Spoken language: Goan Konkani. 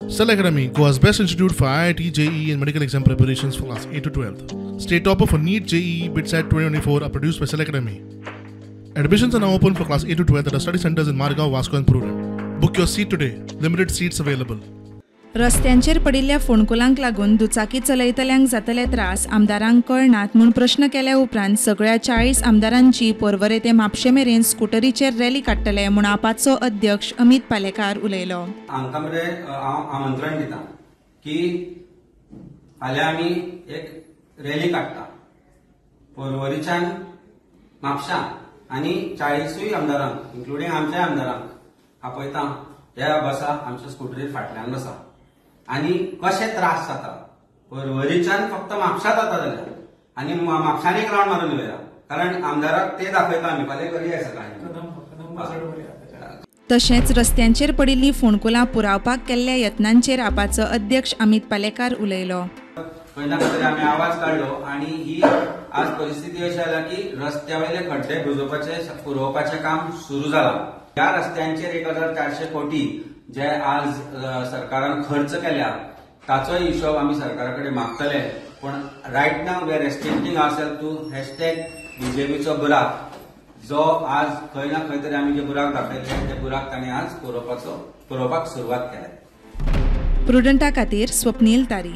Cell Academy, Goa's best institute for IIT, JEE and medical exam preparations for class 8 to 12. State topper for NEET, JEE, BITSAT 2024 are produced by Cell Academy. Admissions are now open for class 8 to 12 at our study centers in Margao, Vasco and Prudent. Book your seat today. Limited seats available. रस्त्यांचेर पडिल्ल्या फोंडकुलांक लागून दुचाकी चलयतल्यांक जातले त्रास आमदारांक कळनात म्हूण प्रश्न केल्या उपरांत सगळ्या 40 आमदारांची पर्वरे ते म्हापशे मेरेन स्कुटरीचेर रॅली काडटले म्हूण आपाचो अध्यक्ष अमित पालेकार उलयलो. हांकां मरे हांव आमंत्रण दिता की फाल्यां आमी एक रॅली काडटा पर्वरीच्यान म्हापशां आनी 40 आमदारांक इन्क्लुडींग आमच्या आमदारांक आपयता. ह्या बसा आमच्या स्कुटरीर फाटल्यान बसा आनी कशे त्रास जाता पर्वरीच्यान फक्त म्हापशा जाता जाल्यार आनी म्हापशान एक रावंड मारून येवया, कारण आमदाराक ते दाखयता आमी फाल्यां करूया सकाळी. तशेंच रस्त्यांचेर पडिल्लीं फोंडकुलां पुरावपाक केल्ल्या यत्नांचेर आपाचो अध्यक्ष अमित पालेकार उलयलो. खंय ना खंय तरी आमी आवाज काडलो आनी ही आज परिस्थिती अशी आल्या की रस्त्या वयले खड्डे बुजोवपाचे पुरोवपाचें काम सुरू जालां. ह्या रस्त्यांचेर 1400 कोटी जे आज सरकारान खर्च केल्या ताचोय हिशोब आमी सरकारा कडेन मागतले. पूण right now we are restricting ourselves to hashtag बीजेपीचो बुराक, जो आज खंय ना खंय तरी आमी जे बुराक दाखयले ते बुराक तांणी आज पुरोवपाक सुरवात केल्या. प्रुडंटा खातीर स्वप्नील तारी.